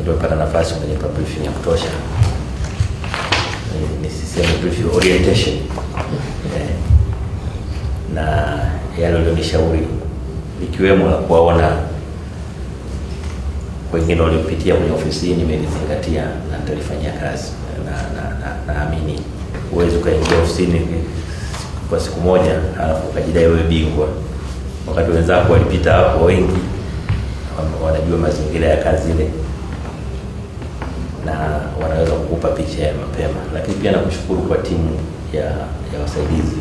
Tumepata nafasi, umenipa briefing ya kutosha, nisiseme briefing, orientation, na yale ulionishauri ikiwemo la kuwaona wengine waliopitia kwenye ofisi hii nimelizingatia na nitalifanyia kazi, na naamini huwezi ukaingia ofisini kwa siku moja halafu ukajidai wewe bingwa, wakati wenzako walipita hapo wengi wanajua mazingira ya kazi ile na wanaweza kukupa picha ya mapema. Lakini pia nakushukuru kwa timu ya wasaidizi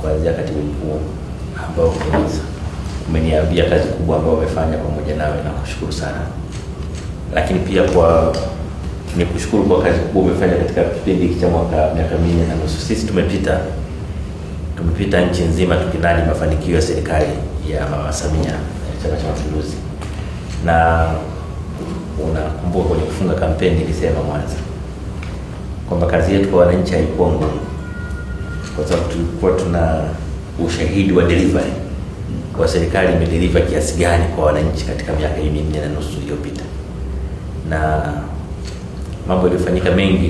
kuanzia katibu mkuu ambao umeniambia kazi kubwa ambayo wamefanya pamoja nawe, nakushukuru sana. Lakini pia kwa nikushukuru kwa kazi kubwa umefanya katika kipindi hiki cha miaka 4.5. Sisi tumepita nchi nzima tukinadi mafanikio ya serikali ya Mama Samia ya Chama cha Mapinduzi, na unakumbuka kwenye kufunga kampeni nilisema Mwanza kwamba kazi yetu kwa wananchi haikuwa ngumu, kwa sababu tulikuwa tuna ushahidi wa delivery kwa serikali imedeliver kiasi gani kwa wananchi katika miaka hii 4.5 iliyopita, na mambo yaliyofanyika mengi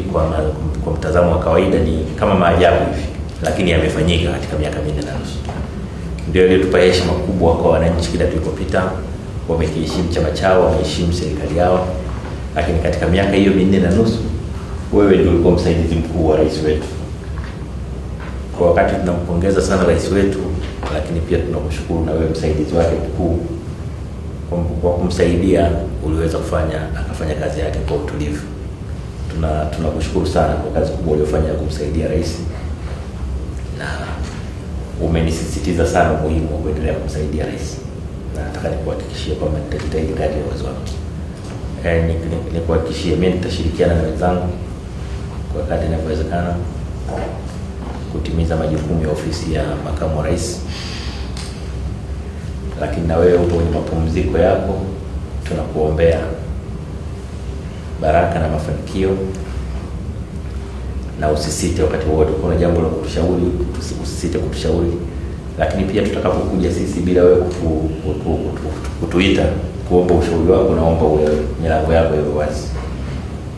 kwa mtazamo wa kawaida ni kama maajabu hivi, lakini yamefanyika katika miaka 4.5. Ndio yaliyotupa heshima kubwa kwa wananchi kila tulipopita. Wamekiheshimu chama chao, wameheshimu serikali yao. Lakini katika miaka hiyo 4.5 wewe ndio ulikuwa msaidizi mkuu wa rais wetu. Kwa wakati tunampongeza sana rais wetu, lakini pia tunakushukuru na wewe msaidizi wake mkuu kwa kumsaidia uliweza kufanya akafanya kazi yake kwa utulivu. Tunakushukuru sana kwa kazi kubwa uliyofanya ya kumsaidia rais, na umenisisitiza sana umuhimu wa kuendelea kumsaidia rais, na nataka nikuhakikishie kwamba nitajitahidi kadri ya uwezo wangu. Nikuhakikishie mimi nitashirikiana na wenzangu kwa kadri inavyowezekana kutimiza majukumu ya ofisi ya makamu wa rais, lakini na wewe upo kwenye mapumziko yako, tunakuombea baraka na mafanikio, na usisite wakati wote, kuna jambo la kutushauri, usisite kutushauri. Lakini pia tutakapokuja sisi bila wewe kutuita kuomba ushauri wako, naomba uwe milango yako iwe wazi.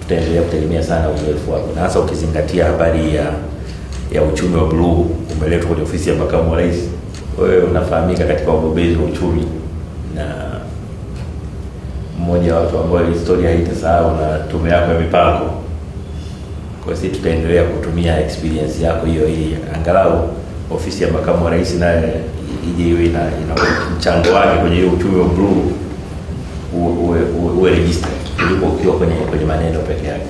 Tutaendelea kutegemea sana uzoefu wako, na hasa ukizingatia habari ya uchumi wa bluu umeletwa kwenye ofisi ya makamu wa rais. Wewe unafahamika katika wabobezi wa uchumi na mmoja wa watu ambao historia haitasahau na tume yako ya mipango. Kwa hiyo sisi tutaendelea kutumia experience yako hiyo ili angalau ofisi ya makamu wa rais naye ije iwe ina mchango wake kwenye hiyo uchumi wa bluu uwe registered kuliko ukiwa kwenye maneno peke yake.